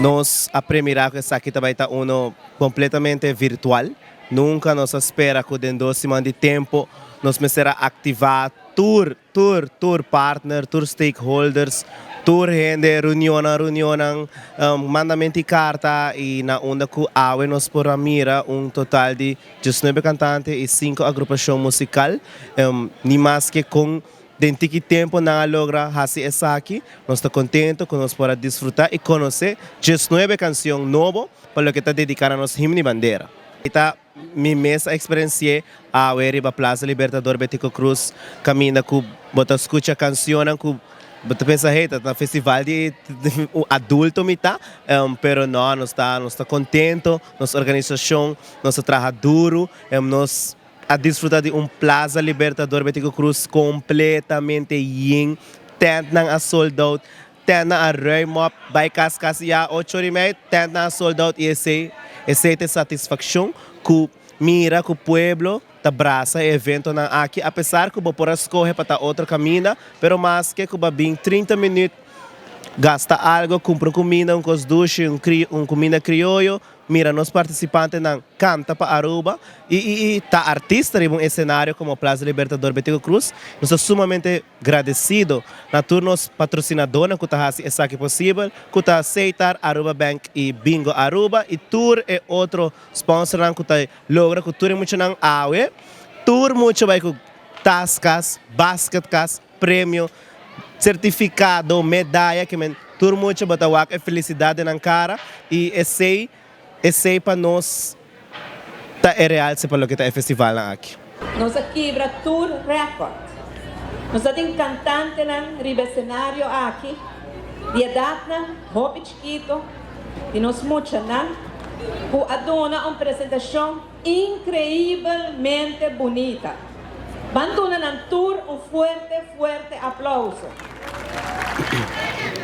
Nos a premira cu esaki ta bay ta uno completamente virtual. Nunca nos a spera cu den dos siman di tempo nos mester a activa tur, tur, tur partner, tur stakeholders, tur hende, reunionnan, reunionnan, mandamento di carta y na unda cu awe nos por a mira un total di 19 cantante y 5 agrupacion musical. Ni maske con den tiki tempo nan a logra haci esaki, nos ta contento cu nos por a disfruta y conoce 19 cancion nobo pa loke ta dedica na nos himno y bandera. E ta mi mes a experienci'e awe riba Plaza Libertador Betico Croes, caminda cu bo ta scucha cancionnan cu bo ta pensa, hey, ta na festival di adulto mi ta, pero no, nos ta nos ta contento, nos organisacion, nos a traha duro, nos a disfruta di un Plaza Libertador Betico Croes completamente yen, tentnan a sold out, tentnan a ruim op, bay cas casi ya 8:30, tentnan a sold out y esey, esey ta e satisfaccion cu mira cu pueblo ta brasa e eventonan aki, apesar cu bo por a scoge pa ta otro caminda, pero maske cu bo a bin 30 minuut gasta algo, cumpra un cuminda, un cos dushi, un cri, un cuminda crioyo, mira nos participantenan canta pa Aruba y y y ta artista riba un escenario como Plaza Libertador Betico Croes. Nos ta sumamente gradecido na tur nos patrocinadornan cu ta haci esaki posibel, cu ta Setar, Aruba Bank y Bingo Aruba y tur e otro sponsornan cu ta logra cu tur e muchanan awe. Tur mucha bay cu tas cas, basket cas, premio, certificado, medaya, ke men tur mucha bo ta wak e felicidad den nan cara y esey, esey pa nos ta e realce pa loke ta e festivalnan aki. Nos a kibra tur record. Nos a tin cantantenan riba e scenario aki di edadnan hopi chikito di nos muchanan cu a duna un presentacion increibelmente bunita. Ban duna nan tur un fuerte fuerte aplauso.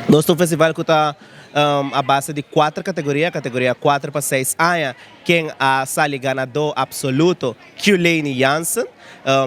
Nos ta un festival cu ta a base di cuater categoria, categoria 4 pa 6 aña, ken a sali ganador absoluto Q-Laney Jansen,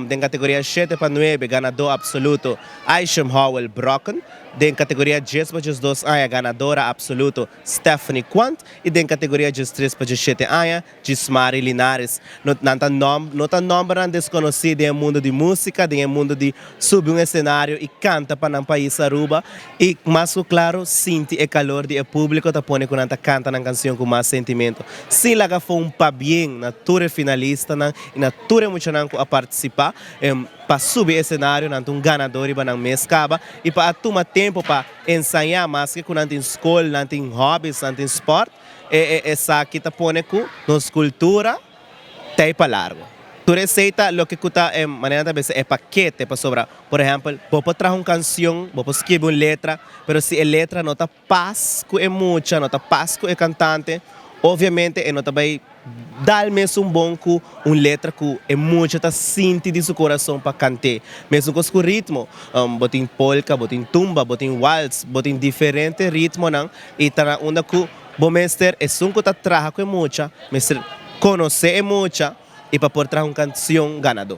den categoria 7 pa 9 ganador absoluto Aishem Howell Brokken, den categoria 10 pa 12 aña ganadora absoluto Stephanie Quant y den categoria 13 pa 17 aña Gismari Linares. No, nan ta nom, no ta nombernan desconoci den e mundo di musica, den e mundo di subi un escenario y canta pa nan pais Aruba. Y mas cu claro, sinti e calor di e publico ta pone cu nan ta canta nan cancion cu mas sentimento. Sin laga afo un pabien na tur e finalistanan y na tur e muchanan cu a participa pa subi e escenario, nan ta un ganador riba nan mes caba y pa a tuma tempo pa ensaya maske cu nan tin scol, nan tin hobbies, nan tin sport. E esaki ta pone ku nos kultura ta ei pa largu. Tur esei ta loke ku ta e manera ta bisa e pakete pasobra por ehèmpel bo por traha un kansion, bo por skibi un letra, pero si e letra no ta pas ku e mucha, no ta pas ku e kantante, obviamente e no ta bai dal mesun bon ku un letra ku e mucha ta sinti di su kurason pa kant'é. Mesun kos ku ritmo, bo tin polka, bo tin tumba, bo tin wals, bo tin diferente ritmonan i ta na unda ku bo mester esun ku ta traha ku e mucha mester konosé e mucha i pa por traha un kansion ganadó.